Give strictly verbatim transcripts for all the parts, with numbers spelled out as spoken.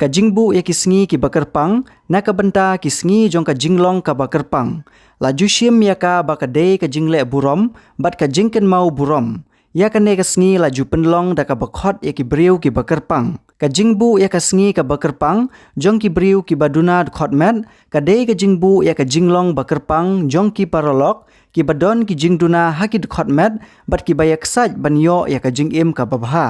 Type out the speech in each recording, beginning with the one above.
Ka jingbuh ïa ki sngi kiba kyrpang na ka bynta ki sngi jong ka jinglong kaba kyrpang, la ju shim ïa ka ba ka dei ka jingleh burom bad ka jingkynmaw burom ïa kane ka sngi. La ju pynlong da kaba khot ïa ki briew kiba kyrpang. Ka jingbuh ïa ka sngi kaba kyrpang jong ki briew kiba duna dkhot met ka dei ka jingbuh ïa ka jinglong ba kyrpang jong ki paralok kiba don ki jingduna ha ki dkhot met bad kiba ïaksaid ban ïoh ïa ka jingim kaba bha.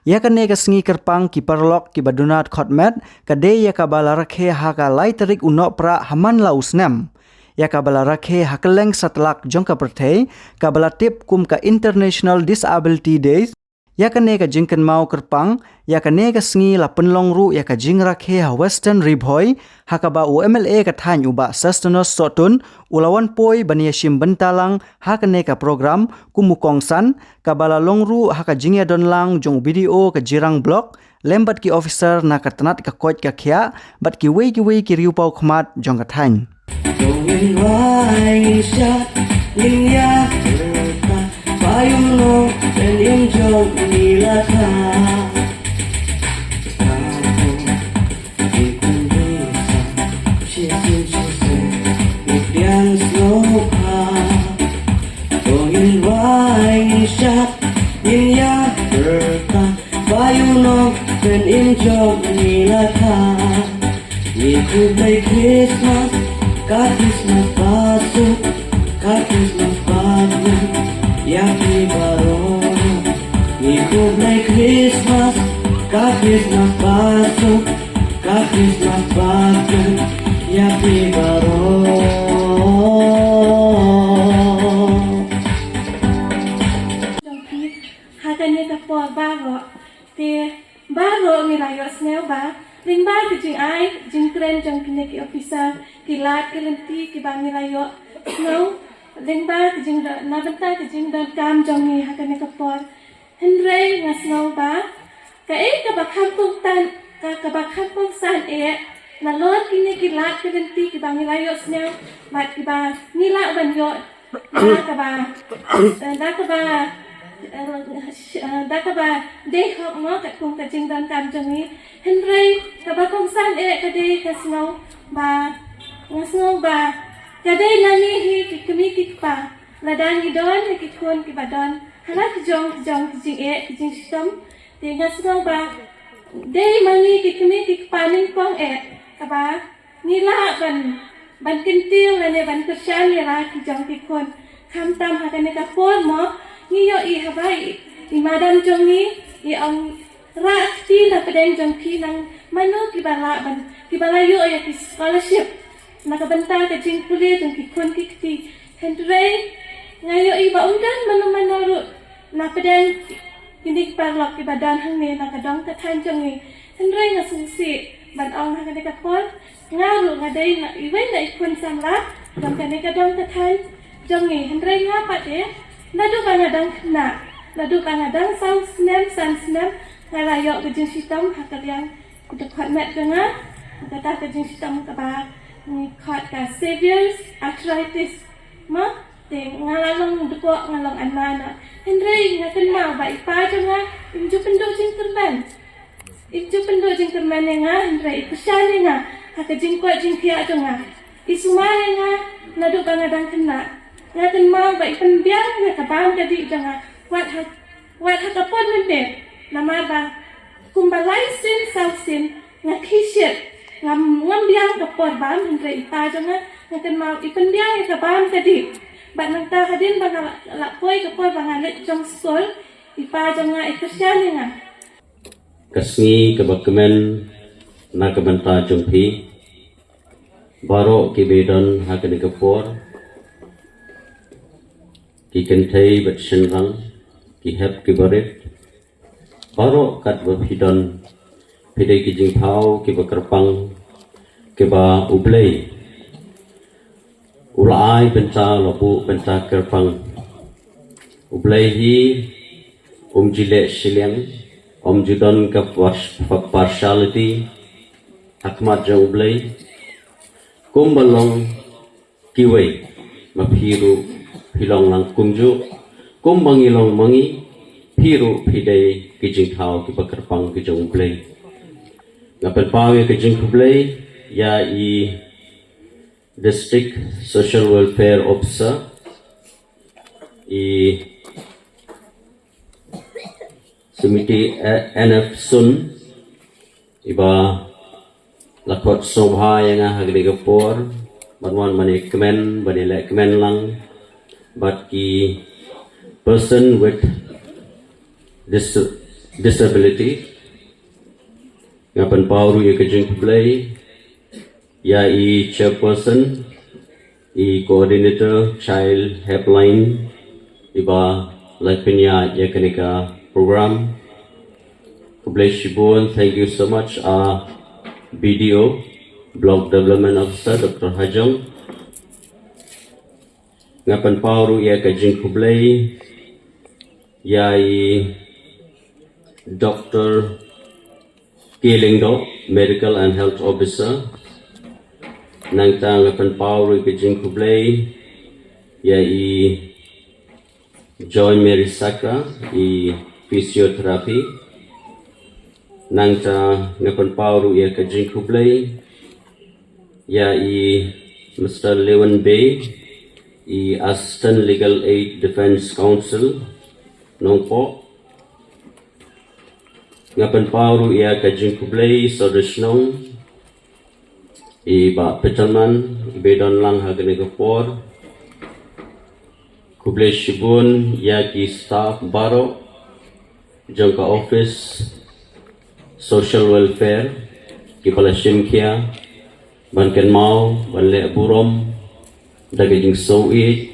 Ïa kane ka sngi kyrpang ki paralok kiba duna dkhot met ka dei ïa kaba la rakhe ha ka lai tarik u Nohprah ha man la u snem, ïa kaba la rakhe ha kylleng satlak jong ka pyrthei, kaba la tip kum ka International Disability Day. Ïa kane ka jingkynmaw kyrpang ïa kane ka sngi la pynlong ruh ïa ka jingrakhe ha Western Ri Bhoi, ha kaba u M L A ka thaiñ u Bah Sosthenes Sohtun u la wan poi ban ïashim bynta lang ha kane ka program kum u kongsan, kaba la long ruh ha ka jingïadon lang jong u B D O ka Jirang Block lem bad ki officer na ka tnat ka koit ka khiah bad kiwei kiwei ki riewpawkhmat jong ka thaiñ. Ngi khublei Christmas, ka Christmas ba suk, ka Christmas ba kmen ïa phi baroh. Ngi khublei Christmas, ka Christmas ba suk, ka Christmas ba kmen ïa phi baroh. Jong phi ha kane ka por baroh, te baroh ngi la ïohsngew ba lyngba ka jingai jingkren jong kine ki officer, ki lad ki lynti kiba ngi la ïohsngew lyngba ka jingdon, na bynta ka jingdonkam jong ngi ha kane ka por. Hynrei nga sngew ba kaei kaba kham kongsan, ka, kaba kham kongsan eh, nalor kine ki lad ki lynti kiba ngi la ïohsngew bad kiba ngi lah ban ïoh da kaba, eh, da kaba, eh, sh-, eh, da kaba dei hok mo katkum ka jingdonkam jong ngi. Hynrei kaba kongsan eh ka dei ka sngew ba, nga sngew ba ka dei na ngi hi ki kmie ki kpa, lada ngi don ïa ki khun kiba don ha la ki jong ki jong ki jingeh ki jingshitom, te nga sngew ba dei ma ngi ki kmie ki kpa nyngkong eh kaba ngi lah ban, ban kyntiew lane ban kyrshan ïa la ki jong ki khun. Khamtam ha kane ka por mo, ngi ïohi haba i, i madam jong ngi i ong rah kti na pdeng jong phi, nang mano kiba lah ban, kiba la ïoh ïa ki scholarship na ka bynta ka jingpule jong ki khun ki kti. Hynrei nga ïohi ba ym don mano mano ruh na pdeng kine ki paralok kiba don hangne na ka dong ka thaiñ jong ngi. Hynrei nga sngewsih ban ong ha kane ka por, nga ruh nga dei na iwei na i khun samla jong kane ka dong ka thaiñ jong ngi. Hynrei nga pat eh, naduh ba nga dang khynnah, naduh ba nga dang saw snem san snem, nga la ïoh ka jingshitom ha ka liang ka dkhot met jong nga, kata ka jingshitom kaba ngi khot ka severe arthritis. Ma, te nga la long dkhot, nga long anna na. Hynrei nga kynmaw ba i pa jong nga im ju pynduh jingkyrmen. Im ju pynduh jingkyrmen ïa nga, hynrei i kyrshan ïa nga ha ka jingkoit jingkhiah jong nga. I sumar ïa nga naduh ba nga dang khynnah. Nga kynmaw ba i pynbiang ïa ka bam ka dih jong nga wat ha, wat ha ka por mynmiet. Namar ba kumba lai sien saw sien nga khie shit, ngam, ngam biang ka por bam, hynrei i pa jong nga, nga kynmaw i pynbiang ïa ka bam ka dih. Bad nangta hadien ba nga la, la poi ka por ba nga leit jong skul, i pa jong nga i kyrshan ïa nga. Ka sngi kaba kmen na ka bynta jong phi baroh kiba don ha kane ka por, ki kynthei bad shynrang, ki hep ki barit, baroh katba phi don, phi dei ki jingthaw kiba kyrpang kiba U Blei u la ai bynta, la buh bynta kyrpang. U Blei hi um ju leh shiliang, um ju don ka par-, partiality ha khmat jong U Blei. Kumba long kiwei, ma phi ruh phi long lang kumjuh, kumba ngi long ma ngi, phi ruh phi dei ki jingthaw kiba kyrpang ki jong U Blei. Nga pynpaw ïa ka jingkhublei ïa i District Social Welfare Officer, i Sumiti, eh, N F Sun, iba la khot sngewbha ïa nga ha kane ka por ban wan ban ïa kmen, ban ïa leh kmen lang bad ki person with dis- disability. Nga pynpaw ruh ïa ka jingkhublei ïa i chairperson, i coordinator Child Helpline, iba la pynïaid ïa kane ka program. Khublei shibun, thank you so much, uh, B D O, Block Development Officer, Doctor Hajong. Nga pynpaw ruh ïa ka jingkhublei ïa i Doctor K Lyngdoh, Medical and Health Officer. Nangta nga pynpaw ruh ïa ka jingkhublei ïa i Joy Mary Sakra, i physiotherapy. Nangta nga pynpaw ruh ïa ka jingkhublei ïa i Mister Lewin Bey, i Assistant Legal Aid Defence Counsel, Nongpoh. Nga pynpaw ruh ïa ka jingkhublei sawdong shnong, i Bah Peterman, iba don lang ha kane ka por. Khublei shibun ïa ki staff baroh jong ka office social welfare, kiba la shim khia ban kynmaw, ban leh burom da ka jingsngewsih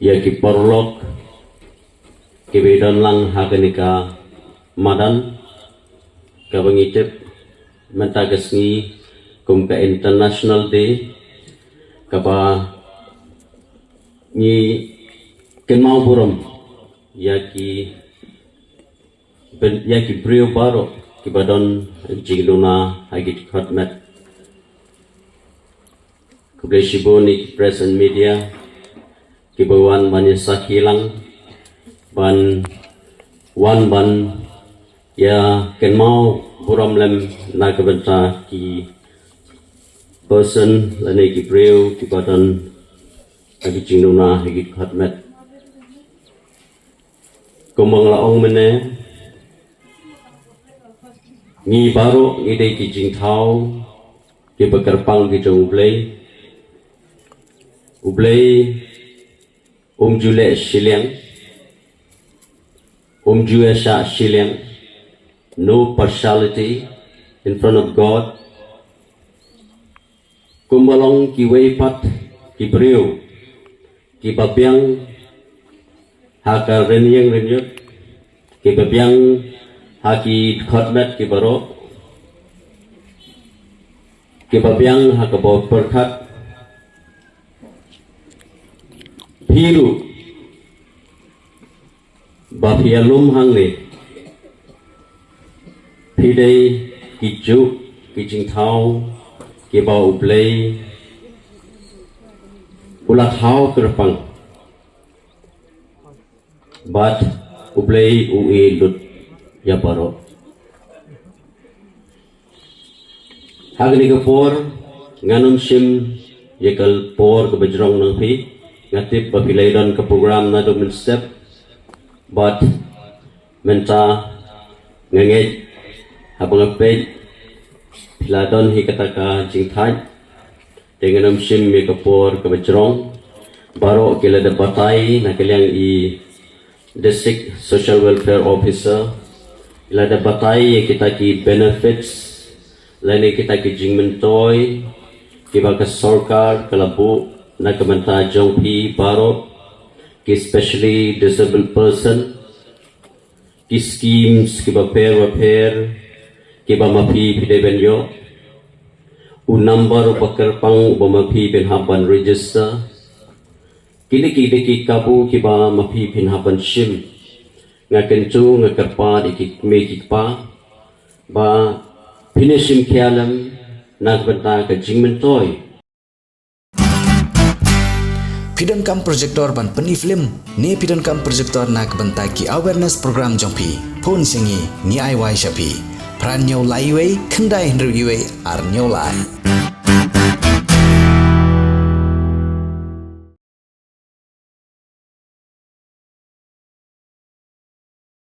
ïa ki paralok kiba don lang ha kane ka madan, kaba ngi tip mynta ka sngi kum ka International Day, kaba ngi kynmaw burom ïa ki, ïa ki briew baroh kiba don jingduna ha ki dkhot met. Khublei shibun ïa ki press and media kiba wan ban ïa sakhi lang, ban wan ban ïa kynmaw burom lem na ka bynta ki person lane ki briew kiba don ha ki jingduna ha ki dkhot met. Kumba nga la ong mynne, ngi baroh ngi dei ki jingthaw kiba kyrpang ki jong U Blei. U Blei um ju leh shiliang, um ju ïa shah shiliang, no partiality in front of God. Kumba long kiwei pat ki briew kiba biang ha ka rynïeng rynïut, kiba biang ha ki dkhot met kiba roh, kiba biang ha kaba pyrkhat, phi ruh ba phi ïalum hangne, phi dei ki juk ki jingthaw kiba U Blei u la thaw kyrpang, bad U Blei u ïeit lut ïa baroh. Ha kane ka por ngan ym shim ïa ka por kaba jrong na phi. Nga tip ba phi la ïadon ka program naduh mynstep, bad mynta nga ngeit haba nga peit phi la don hi kata ka jingthait. Te ngan ym shim ïa ka por kaba jrong. Baroh ki la dep batai na ka liang i District Social Welfare Officer, i la dep batai ïa kita ki benefits lane kita ki jingmyntoi kiba ka sorkar ka la buh na ka bynta jong phi baroh, ki specially disabled person, ki schemes kiba pher ba pher kiba ma phi phi dei ban ïoh, u number uba kyrpang uba ma phi phin hap ban register. Kine ki dei ki kabu kiba ma phi phin hap ban shim. Nga kyntu, nga kyrpad ïa ki kmie ki kpa ba phin ïa shim khia lem na ka bynta ka jingmyntoi. Phi donkam projector ban pyni film ne phi donkam projector na ka bynta ki awareness program jong phi? Phone sha ngi, ngi ai wai sha phi. phra hynñiew lai wei khyndai hynriew wei ar hynñiew lai.